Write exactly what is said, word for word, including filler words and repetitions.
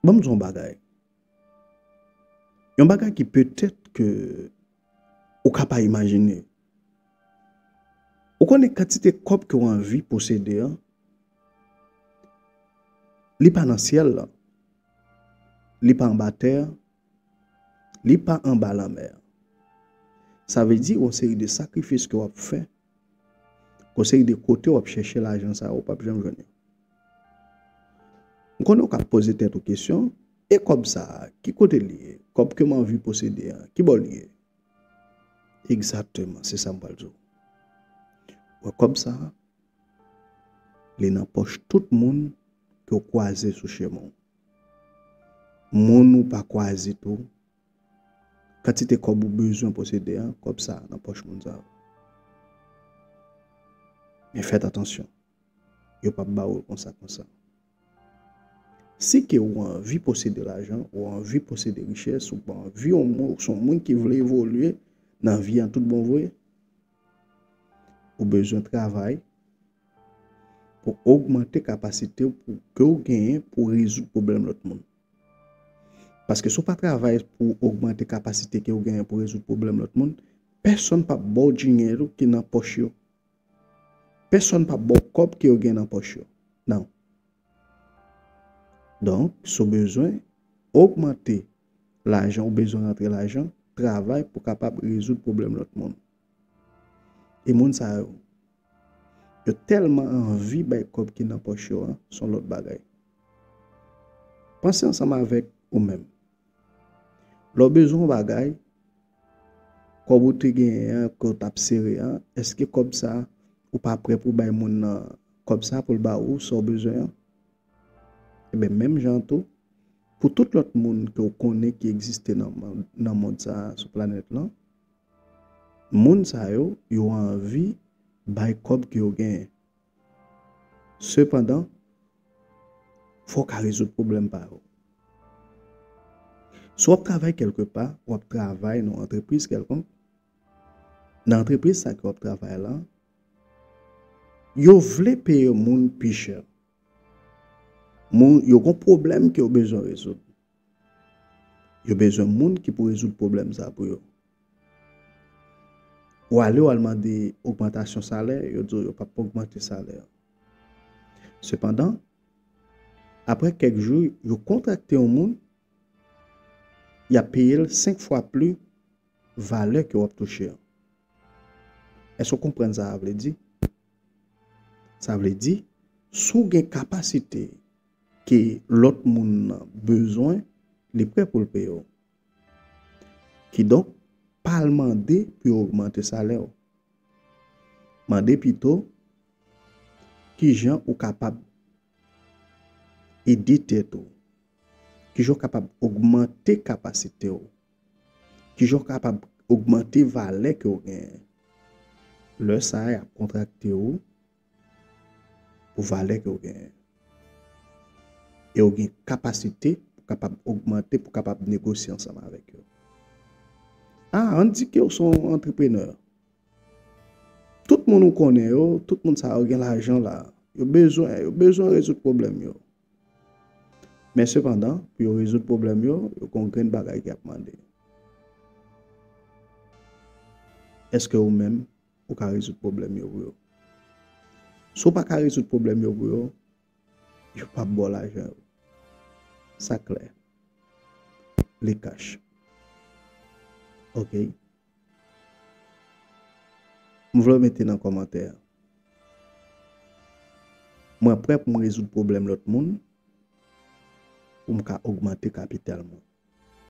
Ban m di w yon bagay. Yon bagay ki petèt ke ou ka pa imajine. Ou konnen kantite kòb ke w anvi posede an, li pa nan syèl la, li pa anba tè a, li pa anba lanmè a. Sa vle di yon seri de sakrifis ke w ap fè, yon seri de kote w ap chèche lajan sa yo, ou p ap janm jwenn yo. M konnen w ka poze tèt ou kesyon, e kòb sa a, ki kote li ye? Kòb ke m anvi posede an, ki bò li ye? Egzakteman, se sa m pral di w. Wè kòb sa a, li nan pòch tout moun ke w kwaze sou chemen w. Moun ou pa kwaze tou, kantite kòb ou bezwen posede an, kòb sa a nan pòch moun sa yo. Men fèt atansyon, yo p ap ba ou l konsa konsa. Si ke ou anvi posede lajan, ou anvi posede richès, ou anvi yon moun, ou se yon moun ki vle evolye nan vi an tout bon vre, ou bezwen travay pou ogmante kapasite w pou, ke w genyen pou rezoud pwoblèm lòt moun. Paske si w pa travay pou ogmante kapasite ke w genyen pou rezoud pwoblèm lòt moun, pèsonn p ap ba w djinèl ou ki nan pòch yo. Pèsonn p ap ba w kòb ke yo gen nan pòch yo. Non. Donk, si w bezwen ogmante lajan, ou bezwen rantre lajan, travay pou kapab rezoud pwoblèm lòt moun. E moun sa yo, yo tèlman anvi bay kòb ki nan pòch yo an, se yon lòt bagay. Panse ansanm avèk ou menm. Lè w bezwen yon bagay, kòb ou te genyen an, ke w t ap sere an, èske kòb sa, ou pa prè pou bay moun nan kòb sa pou l ba ou sa w bezwen an? Ebyen, menm jan an tou, pou tout lòt moun ke w konnen ki egziste nan, nan mond sa a, sou planèt lan, moun sa yo, yo anvi bay kòb ke yo genyen. Sepandan, fò w ka rezoud pwoblèm pa yo. Si w ap travay kèlke pa, w ap travay nan yon antrepriz kèlkonk, nan antrepriz sa ke w ap travay la, yo vle peye moun pi chè. Moun, yo gon pwoblèm ke yo bezwen rezoud. Yo bezwen moun ki pou rezoud pwoblèm sa pou yo. Ou ale, w al mande ogmantasyon salè, yo di w yo p ap ogmante salè an. Sepandan, apre kèk jou, yo kontrakte yon moun, y ap peye l senk fwa plis valè ke w ap touche an. Èske w konprann sa a vle di? Sa vle di, si w gen kapasite ke lòt moun nan bezwen, li prè pou l peye w. Kidonk, pa al mande pou yo ogmante salè w. Mande pito kijan ou kapab ede tèt ou, kijan w kapab ogmante kapasite w, kijan w kapab ogmante valè ke w genyen. Lè sa a, y ap kontrakte w pou valè ke w genyen. E w gen kapasite pou kapab ogmante, pou kapab negosye ansanm avèk yo. A, ann di ke w se yon antreprenè. Tout moun ou konnen yo, tout moun sa yo gen lajan la. Yo bezwen, yo bezwen rezoud pwoblèm yo. Men sepandan, pou yo rezoud pwoblèm yo, yo gen yon grenn bagay ki ap mande. Èske ou menm, ou ka rezoud pwoblèm yo pou yo? Si w pa ka rezoud pwoblèm yo pou yo, yo p ap ba w lajan yo. Sa klè. Li kach. Oke. M vle w mete nan kòmantè a. Mwen prè pou m rezoud pwoblèm lòt moun pou m ka ogmante kapital mwen.